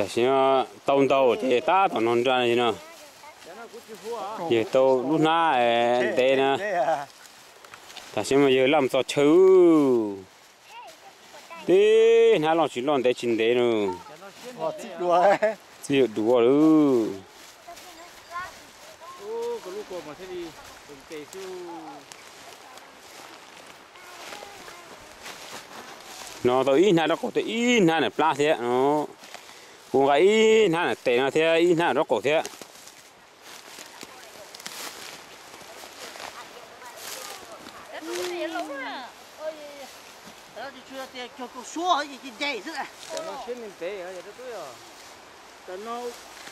Tam sim no tau ntau ces tab tom nrog nra no. Yawg tau lub hnab ntev na. Tam sim no yawg laj mus txog chaw. Tib hnab loj tsis loj ntev tsis ntev no. Txij yawg duav lawm. No tau ib hnab nraub qaum thiab ib hnab nram plab thiab no. Kuv nqa ib hnab nram tes no thiab ib hnab nraub qaum thiab.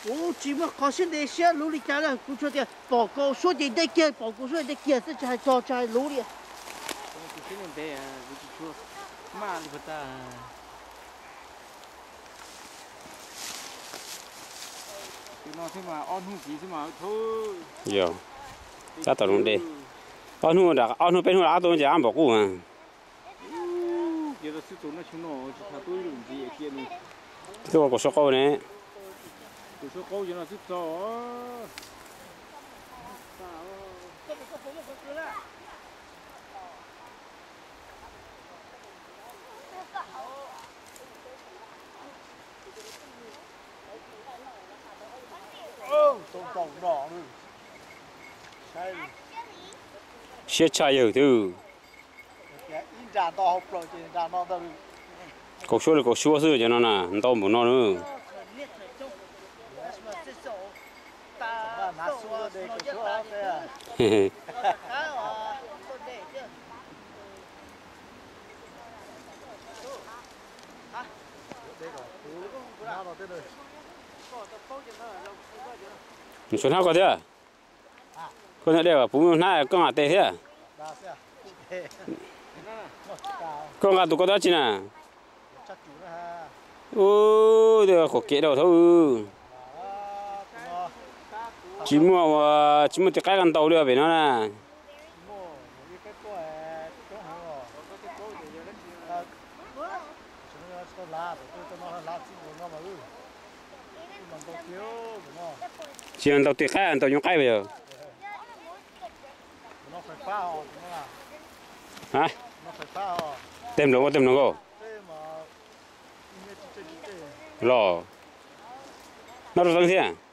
Kuv tsis muaj qhov siab ntev siab luv li cas li, kuv tsuas tias pom kaus suab ces de kiag, pom kaus suab de kiag xwb, tsis hais txog tsis hais luv li. Yog, tab tom zoo de. Ob hnub, ob hnub peb hnub rov qab tuaj ces qab npaum qub. Tuaj ua kaum suab qaub ne. Siab tshaj yawg twb. Kaum suab li kaum suab xwb cov no na, ntau npaum no na. Nws suav hnab koj thiab. Koj nyob dej puv hnab koj nqa tes thiab. Koj nqa tus koj tab tsi na? Ub, tej qhov kev dhau thab. Tsis muaj, tsis muaj tus qaib ntaus li pem no na. Tsis yog ntaus tus qaib, ntaus nyuj qaib yog. Tej nploos, tej nploos nkauj los. Noj rau teeb thiab.